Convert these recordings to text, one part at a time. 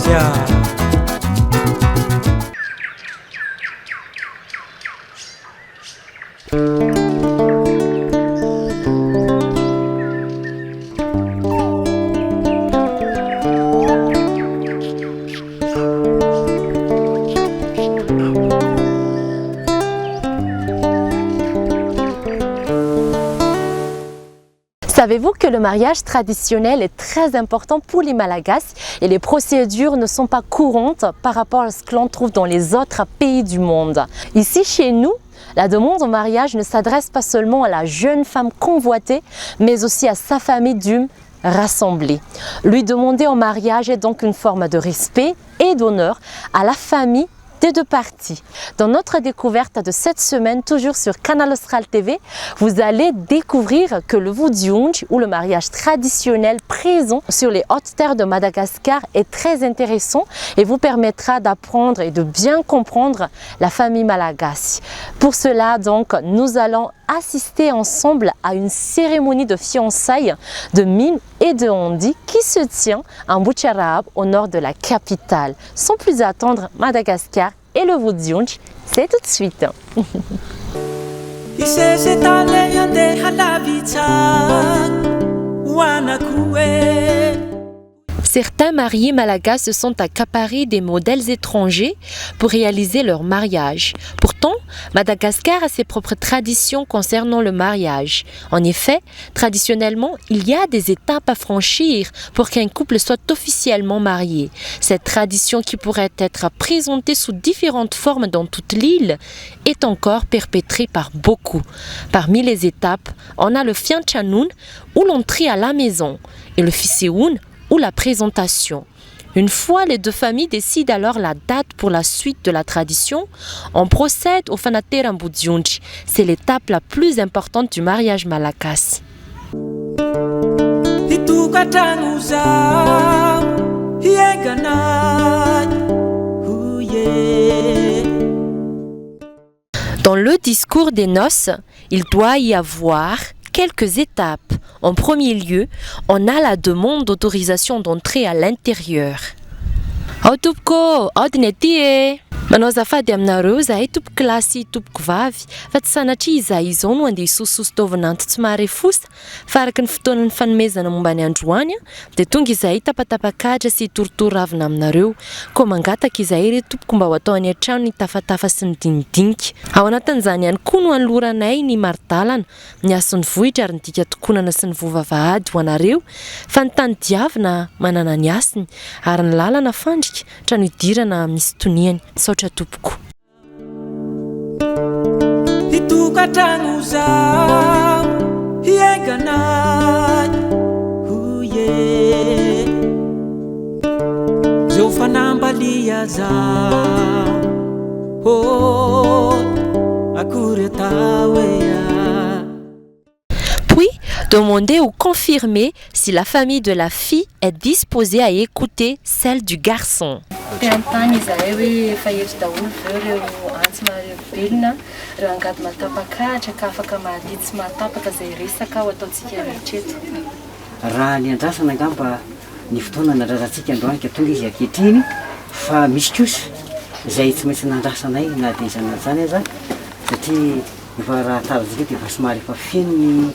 azy ah. Savez-vous que le mariage traditionnel est très important pour les Malagasy et les procédures ne sont pas courantes par rapport à ce que l'on trouve dans les autres pays du monde? Ici chez nous, la demande en mariage ne s'adresse pas seulement à la jeune femme convoitée, mais aussi à sa famille d'une rassemblée. Lui demander en mariage est donc une forme de respect et d'honneur à la famille des deux parties. Dans notre découverte de cette semaine, toujours sur Canal Austral TV, vous allez découvrir que le Vodiondry ou le mariage traditionnel présent sur les hautes terres de Madagascar est très intéressant et vous permettra d'apprendre et de bien comprendre la famille malagasy. Pour cela, donc, nous allons assister ensemble à une cérémonie de fiançailles de Mine et de Andy qui se tient à Ambohitriarahaba au nord de la capitale. Sans plus attendre, Madagascar et le Vodiondry, c'est tout de suite. Isesetany andeha lavitra ho anako e. Certains mariés malagasy se sont accaparés des modèles étrangers pour réaliser leur mariage. Pourtant, Madagascar a ses propres traditions concernant le mariage. En effet, traditionnellement, il y a des étapes à franchir pour qu'un couple soit officiellement marié. Cette tradition qui pourrait être présentée sous différentes formes dans toute l'île est encore perpétrée par beaucoup. Parmi les étapes, on a le fiantranoana ou l'entrée à la maison et le fisehoana ou la présentation. Une fois les deux familles décident alors la date pour la suite de la tradition, on procède au fanateram-bodiondry. C'est l'étape la plus importante du mariage malagasy. Hitokatrano zaho hiainganay oye. Dans le discours des noces, il doit y avoir quelques étapes. En premier lieu, on a la demande d'autorisation d'entrée à l'intérieur. Ao tompoko, ao diny aty e. Manao azafady aminareo zahay tompoko lahy sy tompoko vavy fa tsy sanatria izahay izao no andeha hisososo taovananto tsy mahare fosa fa araka ny fotoanan'ny fanomezana momba ny androany dia tonga izahay tapatapak'ahitra sy hitorotoro ravina aminareo koa mangataka izahay re tompoko mba ho atao any an-trano ny tafatafa sy ny dinidinika. Ao anatin'izany ihany koa no anoloranay ny mari-dalana, ny hasin'ny vohitra ary ny dika tokonana sy ny vovavahady ho anareo fa ny tany diavina manana ny hasiny ary ny lalana fandrika trano idirana misy toniany. Misaotra tompoko. Hitokatrano zaho hiainganay oye. Zeo fanambalia zaho oh akory atao e ah. Puis, demander ou confirmer si la famille de la fille est disposée à écouter celle du garçon. Te hanontany izahay hoe efa eto daholo ve ireo antsy mahavelona, ireo angady mahatapak'ahitra ka afaka mahadidy sy mahatapaka izay resaka ho ataontsika rehetra eto. Raha ny andrasana angamba ny fotoana nandrasantsika androany ka tonga izy ankehitriny fa misy kosa izay tsy maintsy nandrasanay na dia izany na izany aza satria efa raha tazantsika eo dia efa somary efa feno ny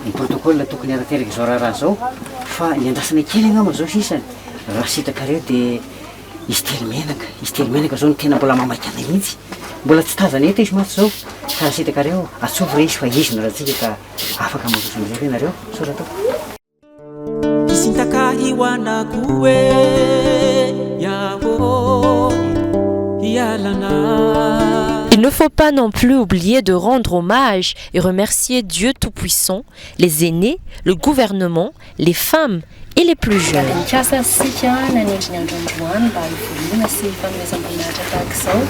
ny protocole tokony hanateraka izao raharaha izao fa ny andrasanay kely angamba izao sisa raha sitrakareo dia izy telo menaka izy telo menaka izao no tena mbola mamaika anay mihitsy mbola tsy tazana eto izy mantsy izao ka raha sitrakareo atsovy re izy fa izy no ratsika ka afaka mandroso amin'izay ve nareo misaotra tompoko. Hisintaka hihoanako e yaho hialana. Il ne faut pas non plus oublier de rendre hommage et remercier Dieu Tout-Puissant, les aînés, le gouvernement, les femmes et les plus jeunes. Nikasa isika nanendry ny andro androany mba hivoriana sy hifanomezam-boninahitra tahaka izao.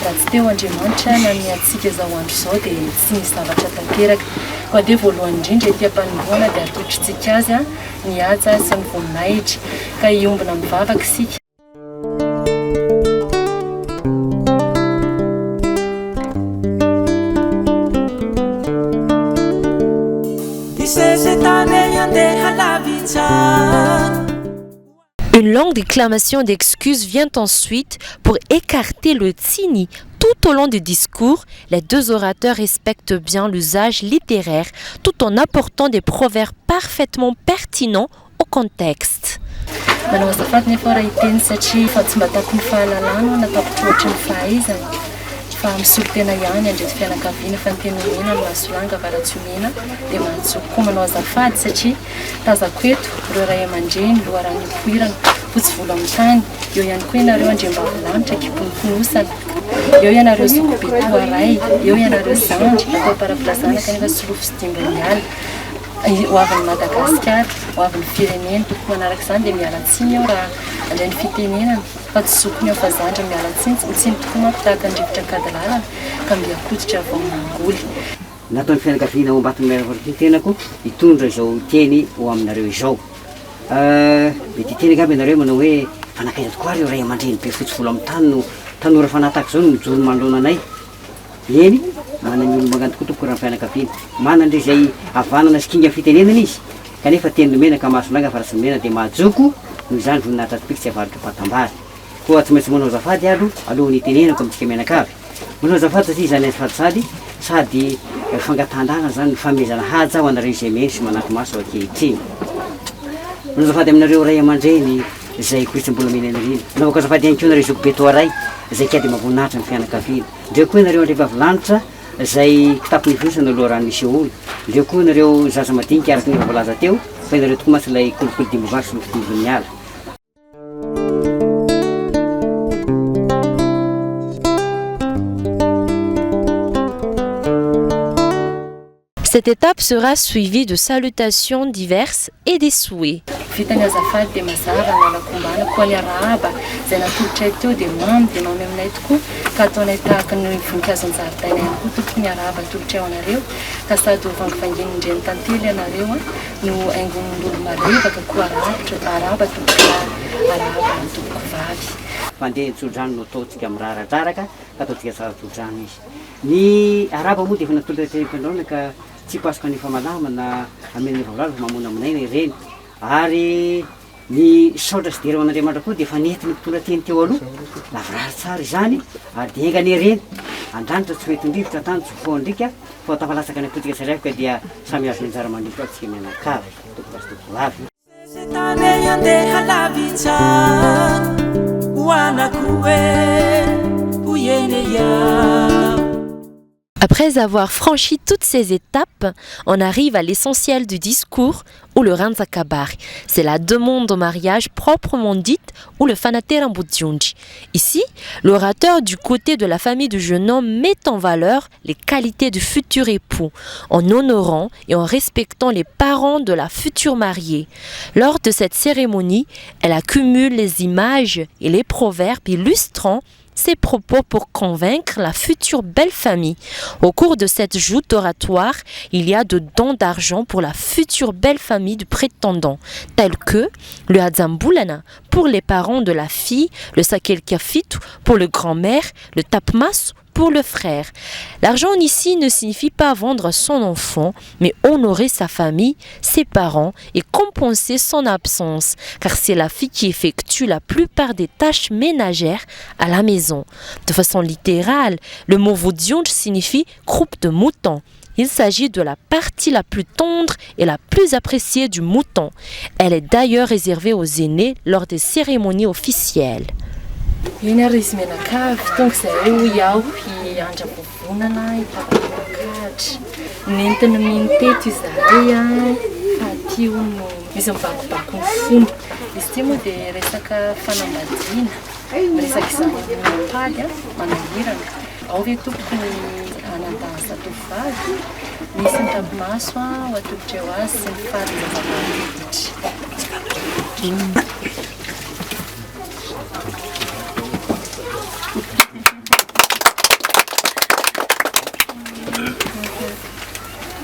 Raha tsy teo Andriamanitra nanome antsika izao andro izao dia tsy nisy zavatra tanteraka. Koa dia voalohany indrindra ety am-panombohana dia atolotritsika azy ny haja sy ny voninahitra. Ka hiombona mivavaka isika. Hisesetany andeha lavitra. Une longue déclamation d'excuses vient ensuite pour écarter le tsiny. Tout au long du discours, les deux orateurs respectent bien l'usage littéraire tout en apportant des proverbes parfaitement pertinents au contexte. Manao azafady nefa aho raha hiteny satria fa tsy mba takony fahalalana na tapitra ohatry ny fahaizana fa misolo tena ihany andreto fianakaviana fa ny teny omena no mahasolanga fa raha tsy omena dia mahajoko koa manao azafady satria tazako eto ireo ray aman-dreny loharano nipoirana fotsy volo amin'ny tany eo ihany koa ianareo andriambavilanitra kibonofonosana eo ianareo zokibe toa ray eo ianareo zandry atao am-parapilazana kanefa solofo sy dimbin'ny ala ho avin'i Madagasikara, ho avin'ny firenena. Manaraka izany dia miala tsiny aho raha handray ny fitenenana fa tsy zokiny aho fa zandry miala tsiny. Ny tsiny tokoa manko tahaka ny rivotra ankadilalana ka mby akoditra vao mangoly. Nataon'ny fianakaviana ao Ambatomirahavavy ny tenako hitondra izao teny ho aminareo izao. Mety hiteny angamba ianareo manao hoe, fa nankaiza tokoa ary io ray aman-dreny be fotsy volo amin'ny tany no tanora fanahy tahaka izao no mijoro manoloana anay? Eny, manana ny olo-mangany tokoa tompoko raha ny fianakaviana. Manana izay havanana sy kinga fitenenana izy, kanefa teny nomena ka mahazo lainga fa raha tsy nomena dia mahajoko, noho izany voninahitra tompoko tsy avadika fatam-bary. Koa tsy maintsy manao azafady aho aloha, alohan'ny hitenenako amintsika mianakavy. Manao azafady satria izany azafady sady sady fangatahan-dalana izany no fanomezana haja ho anareo izay mihaino sy manatri-maso ankehitriny. Manao azafady aminareo ray aman-dreny izay koritsim-bolamena nirina. Anaovako azafady ihany koa nareo zokibe toa ray izay kiady amam-boninahitra ny fianakaviana. Ndreo koa ianareo andriambavilanitra izay kitapo nifonosana loharano nisehoana. Ndreo koa ianareo zaza madinika araka ny efa voalaza teo fa ianareo tokoa mantsy ilay kolikoly dimbovary sy lofodimbon'ny ala. Cette étape sera suivie de salutations diverses et des souhaits. Vita ny azafady dia mazava ny lalan-kombana koa ny arahaba izay natolotray teo dia mamy dia mamy aminay tokoa ka ataonay tahaka ny voninkazo an-jaridaina ihany koa tompoko ny arahaba atolotray ho anareo ka sady ho vangivanginin'ny reny tantely ianareo no haingon'ny lolo marevaka koa arahaba tompoko lahy arahaba tompoko vavy. Fandeha ny tsodrano no ataontsika miraradraraka ka ataontsika tsara tsodrano izy. Ny arabo moa dia efa natolotra teny am-piandohana ka tsy hipasoka ny efa malama na hameno ny efa voalavo fa mamonamonaina ireny. Ary ny saotra sy dera ho an'Andriamanitra koa dia efa nentin'ny mpitondra teny teo aloha, lavorary tsara izany ary dia enga anie ireny, an-danitra tsy ho entin-drivotra, an-tany tsy ho foan-driaka fa ho tafalatsaka any am-pontsika tsirairay ka dia samy hahazo ny anjara mandritra azy tsika mianakavy, tompoko sy tompokovavy. Après avoir franchi toutes ces étapes, on arrive à l'essentiel du discours ou le rantsakabary. C'est la demande au mariage proprement dite ou le fanateram-bodiondry. Ici, l'orateur du côté de la famille du jeune homme met en valeur les qualités du futur époux, en honorant et en respectant les parents de la future mariée. Lors de cette cérémonie, elle accumule les images et les proverbes illustrant ses propos pour convaincre la future belle famille. Au cours de cette joute oratoire, il y a de dons d'argent pour la future belle famille du prétendant, tels que le Hajambolana pour les parents de la fille, le Sakelika fito pour le grand-mère, le Tapmaso pour le frère. L'argent ici ne signifie pas vendre son enfant, mais honorer sa famille, ses parents et compenser son absence, car c'est la fille qui effectue la plupart des tâches ménagères à la maison. De façon littérale, le mot vodiondry signifie croupe de mouton. Il s'agit de la partie la plus tendre et la plus appréciée du mouton. Elle est d'ailleurs réservée aux aînés lors des cérémonies officielles. Eny ary izy mianakavy, tonga izahay hoy aho hiandra-bovonana hitapatapakahatra. Nentiny mino teto izahay fa aty hono misy mibakobako ny fony. Izy ity moa dia resaka fanambadiana, miresaka izany amin'ny mpady manahirana. Ao ve tompoko ny anadahy zatovovavy? Misy ny tapi-maso ho atolotra eo azy sy ny fady zazavavy hoditra.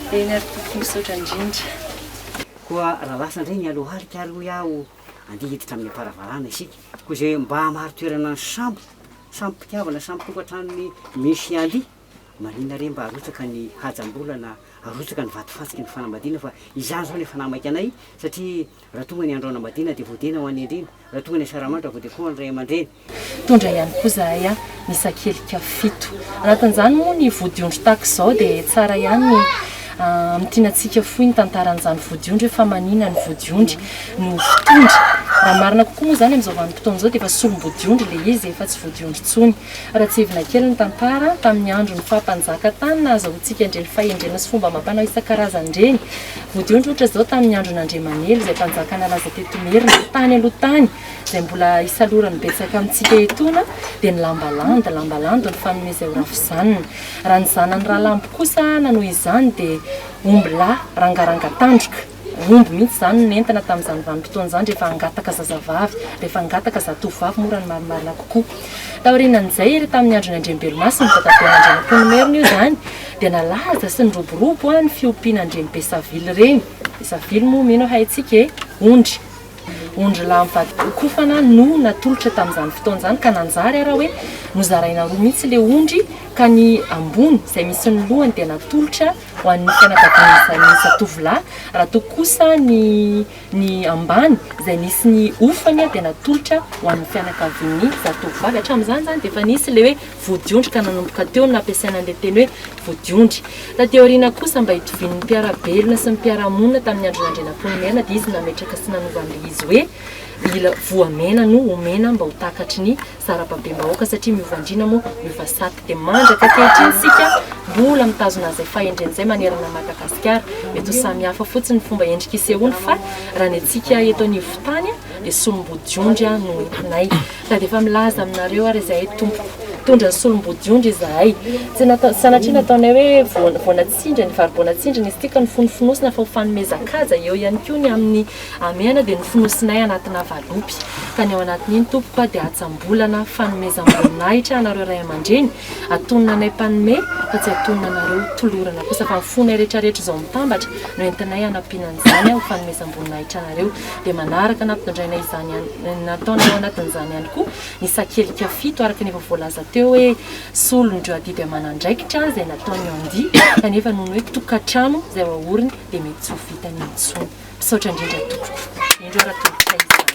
Eny ary tompoko misaotra indrindra. Koa raha lasa indray ny alohalika ary hoy aho andeha hiditra amin'ny am-paravarana isika. Koa izay mba hahamari-toerana ny sambo, sambom-pitiavana, sambon-tokantranon'i Messi Andy, maninona re mba arotsaka ny hajam-bolana. arotsaka ny vatofantsiky ny fanambadiana fa izany izao no efa nahamaika anay satria raha tonga ny andro hanambadiana dia vodiana ho any andriana, raha tonga ny asaramanitra vao dia koa ny ray aman-dreny. Mitondra ihany koa izahay ny sakelika fito. Anatin'izany moa ny vodiondry tahaka izao dia tsara ihany ny hamintinantsika fohy ny tantaran'izany vodiondry hoe fa manina ny vodiondry no fitondra. Raha marina kokoa moa izany amin'izao vanim-potoana izao dia efa solom-bodiondry ilay izy, efa tsy vodiondry intsony. Raha tsiahivina kely ny tantara, tamin'ny andron'ny faha mpanjaka tany nahazahoantsika an'ireny fahendrena sy fomba amam-panao isan-karazany ireny. Vodiondry ohatra izao tamin'ny andron'Andriamanelo izay mpanjaka nalaza teto Merina, tany aloha tany, izay mbola isalorany betsaka amintsika etoana dia ny lamba landy, lamba landy no fanome izay ho rafozanina. Raha ny zanany Ralambo kosa nanohy izany dia omby lahy rangaranga tandroka, omby mihitsy izany no nentina tamin'izany vanim-potoana izany rehefa hangataka zazavavy, rehefa hangataka zatovovavy moa raha ny marimarina kokoa. Taorianan'izay ery tamin'ny andron'i Andriambelomasina, dadaben'Andrianampoinimerina io izany, dia nalaza sy niroborobo ny fiompiana an'ireny besavily ireny, besavily moa mino aho haintsika e, ondry. Ondrilahy mivady kofana no natolotra tamin'izany fotoana izany ka nanjary ara hoe nozaraina roa mihitsy ilay ondry ka ny ambony izay misy ny lohany dia natolotra ho an'ny fianakavian'ny zatovolahy raha toa kosa ny ny ambany izay nisy ny hofany dia natolotra ho an'ny fianakavian'ny zatovovavy. Hatramin'izany izany dia efa nisy ilay hoe vodiondry ka nanomboka teo no nampiasaina an'ilay teny hoe vodiondry. Taty aoriana kosa, mba hitovian'ny mpiara-belona sy ny mpiara-monina tamin'ny andron'Andrianampoinimerina dia izy nametraka sy nanova an'ilay izy hoe mila voamena no omena mba ho takatry ny sarababem-bahoaka satria miova andriana moa miova sata. Dia mandraka ankehitriny isika mbola mitazona an'izay fahendrena izay manerana an'i Madagasikara. Mety ho samy hafa fotsiny ny fomba endrika isehoany fa raha ny antsika eto anivon-tany dia solombodiondry no entinay. Sady efa milaza aminareo ary izahay tompoko, mitondra ny solombodiondry izahay. Tsy natao, sanatria nataonay hoe voa, voanatsindry, ny vary voanatsindrina izy ity ka nofonofonosina fa ho fanomezan-kaja eo ihany koa ny amin'ny hamehana dia nofonosinay anatina valopy. Ka ny ao anatin'iny tompoko dia atsam-bolana fanomezam-boninahitra anareo ray aman-dreny, atonina anay mpanome fa tsy atonina anareo tolorana kosa fa ny fonay rehetrarehetra izao mitambatra no entinay hanampiana an'izany ho fanomezam-boninahitra anareo. Dia manaraka nampitondraina izany ihany, nataonay ao anatin'izany ihany koa ny sakelika fito araka ny efa voalaza teo hoe solon'ireo adidy aman'andraikitra izay nataon'ny Andy kanefa noho ny hoe tokantrano izay ao aoriny dia mety tsy ho vitany intsony. Misaotra indrindra tompoko. Indro ary atolotray izany.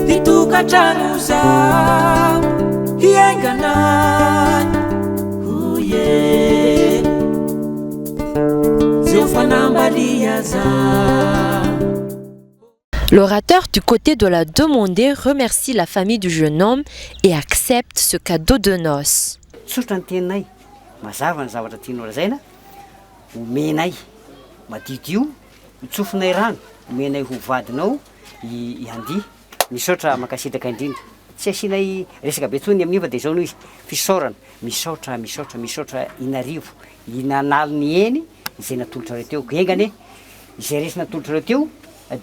Hitokantrano zaho hiaingana oye Zeo fanambalia zaho. L'orateur du côté de la demandée remercie la famille du jeune homme et accepte ce cadeau de noces. Tsotra ny teninay, mazava ny zavatra tianao lazaina, omenay madiodio, tsofinay rano, omenay ho vadinao i Andy. Misaotra mankasitraka indrindra. Tsy asianay resaka be intsony ny amin'io fa dia izao no izy, fisaorana, misaotra, misaotra, misaotra Inarivo, Inanaliny eny izay natolotrareo teo. Enga anie izay resy natolotrareo teo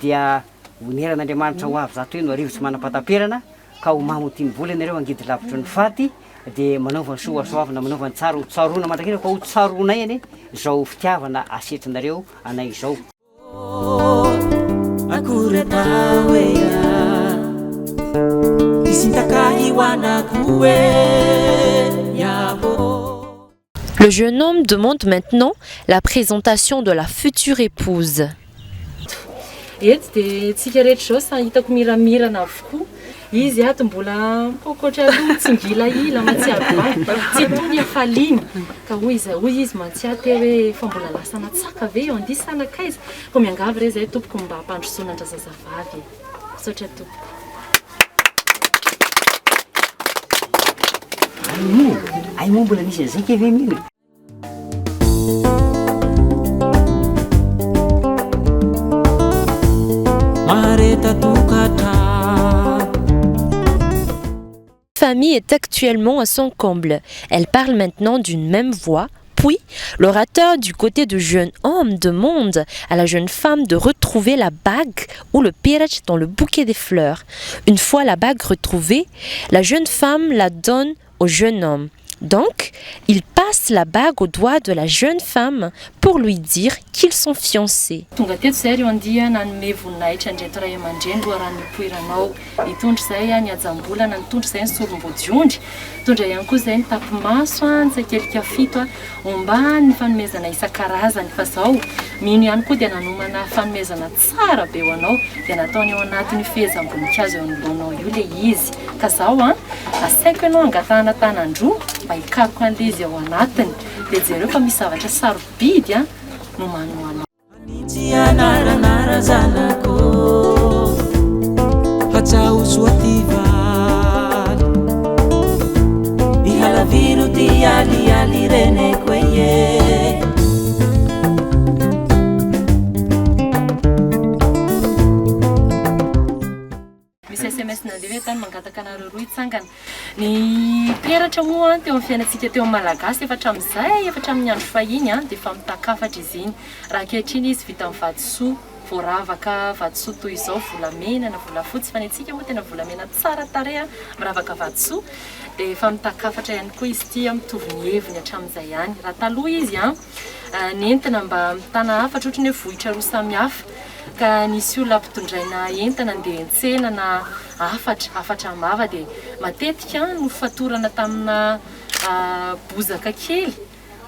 dia honeran'Andriamanitra ho avy zato heno arivo tsy manam-pahataperana ka ho mamy ho tian'ny vola ianareo hangidy lavitry ny faty dia manaova ny soa ho hasoavina, manaova ny tsara ho tsaroana mandrakariva ka ho tsaroanay anie izao fitiavana asetrinareo anay izao. Akory atao e Hisintaka hiwanako e Yaho. Le jeune homme demande maintenant la présentation de la future épouse. Eto dia tsika rehetra izao sa hitako miramirana avokoa. Izy ato mbola mikokotra aloha, mitsingilahila, mahatsiaro vava, tsy tony hafaliana. Ka hoy izy, hoy izy mantsy ahy teo hoe fa mbola lasa natsaka ve eo andia sa nankaiza? Koa miangavy re izahay tompoko mba hampandrosoana an-drazazavavy e. Misaotra tompoko. Ay moa, ay moa mbola nisy an'izay kay ve mino e? Famille est actuellement à son comble. Elle parle maintenant d'une même voix. Puis, l'orateur du côté du jeune homme demande à la jeune femme de retrouver la bague ou le peratra dans le bouquet des fleurs. Une fois la bague retrouvée, la jeune femme la donne au jeune homme. Donc, ils passent la bague au doigt de la jeune femme pour lui dire qu'ils sont fiancés. Tonga teto izay ry Andia nanome voninahitra an'ireto ray aman-dreny loharano nipoiranao. Nitondra izay ny hajambolana, nitondra izay ny sorom-bodiondry, nitondra ihany koa izay ny tapi-maso, ny tsakelika fito, omban'ny fanomezana isan-karazany. Fa izao, mino ihany koa dia nanomana fanomezana tsara be ho anao, dia nataony ao anatin'io fehezam-boninkazo eo anoloanao io ilay izy. Ka izao an, asaiko ianao hangatahana tanan-droa mba hikaroka an'ilay izy ao anatiny. Dia jereo fa misy zavatra sarobidy an, nomany ho anao. Anintsy anarana razanako Hatsao soa ty valy Ihalaviro ty alialy reneko e Misy sms nandeha hoe tany mangataka anareo roa hitsangana. Ny peratra moa teo amin'ny fiainantsika teo amin'ny Malagasy efa hatramin'izay, efa hatramin'ny andro fahiny dia efa mitakafatra izy iny. Raha ankehitriny izy vita amin'ny vatosoa, voaravaka vatosoa toy izao, volamena na volafotsy, fa ny antsika moa tena volamena tsara tarehy miravaka vatosoa, dia efa mitakafatra ihany koa izy ity, mitovy ny heviny hatramin'izay ihany. Raha taloha izy nentina mba mitana hafatra ohatran'ny hoe vohitra roa samihafa ka nisy olona ampitondraina entana andeha hiantsena na hafatra, hafatra am-bava dia matetika nofatorana tamina bozaka kely,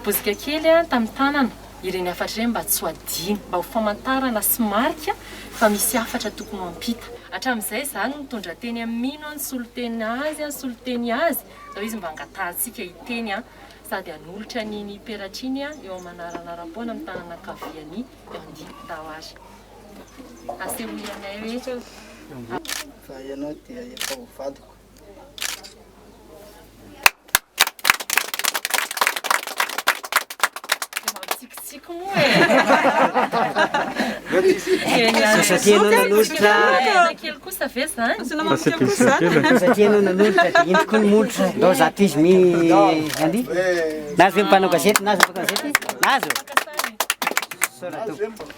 bozaka kely tamin'ny tanana ireny hafatra ireny mba tsy ho adino, mba ho famantarana sy marika fa misy hafatra tokony ho ampita. Hatramin'izay izaho no nitondra teny amin'ny mino, nisolo tena azy, nisolo teny azy, izao izy mba angatahantsika hiteny. Sady hanolotra an'iny peratra iny eo amanaranaram-poana amin'ny tanana ankavian'i Andy Tawary. Asehoy anay hoe. Fa ianao dia efa ho vadiko. Dia mba mitsikitsiky moa e! Satria ianao nanolotra. Kely kosa ve izany? Satria ianao nanolotra dia indro koa ny molotra. Ndao zato izy mi Andy. Nahazo ve mpanao gazety? Nahazo mpanao gazety? Nahazo? Misaotra tompoko.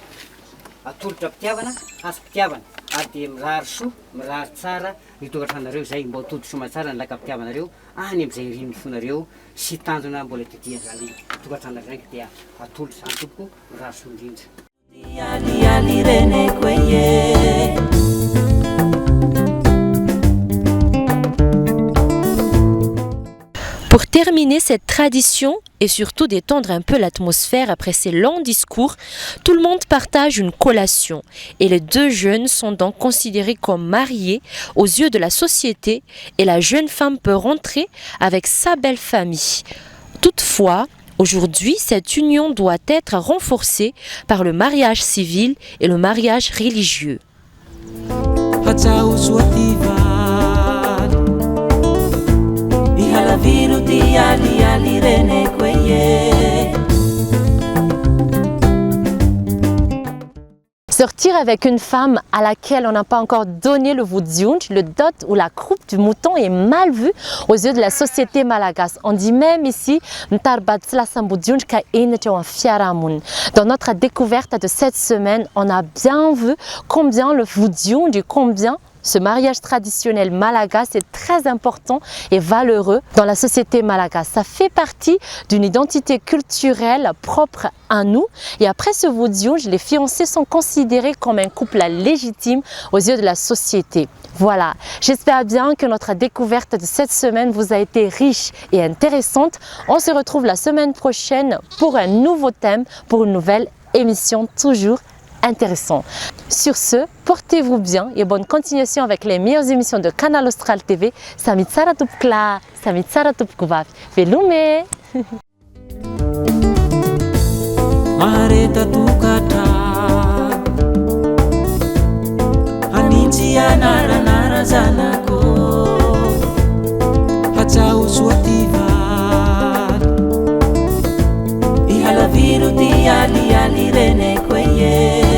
Atolotra am-pitiavana, hasim-pitiavana ary dia mirary soa, mirary tsara ny tokantranonareo izay mba ho tody soamantsara ny lakam-pitiavanareo any amin'izay irin'ny fonareo sy tanjona mbola todian'izany tokantranonareo izany ka dia atolotra izany tompoko, mirary soa indrindra. Pour terminer cette tradition et surtout détendre un peu l'atmosphère après ces longs discours, tout le monde partage une collation et les deux jeunes sont donc considérés comme mariés aux yeux de la société et la jeune femme peut rentrer avec sa belle famille. Toutefois, aujourd'hui, cette union doit être renforcée par le mariage civil et le mariage religieux. Hatsao soa ty valy Ihalaviro ty alialy reneko e Sortir avec une femme à laquelle on n'a pas encore donné le vodiondry, le dot ou la croupe du mouton est mal vu aux yeux de la société malagasy. On dit même ici mitari-bady tsy lasam-bodiondry ka henatra eo amin'ny fiarahamonina. Dans notre découverte de cette semaine, on a bien vu combien le vodiondry, combien ce mariage traditionnel malagasy est très important et valeureux dans la société malagasy. Ça fait partie d'une identité culturelle propre à nous. Et après ce vodiondry, les fiancés sont considérés comme un couple légitime aux yeux de la société. Voilà, j'espère bien que notre découverte de cette semaine vous a été riche et intéressante. On se retrouve la semaine prochaine pour un nouveau thème, pour une nouvelle émission toujours intéressant. Sur ce, portez-vous bien et bonne continuation avec les meilleures émissions de Canal Austral TV. Samy tsara tompokolahy, samy tsara tompokovavy. Veloma e! Mahareta tokatra Hanintsy anarana razanako Hatsao soa ty valy Ihalaviro ty alialy reneko e.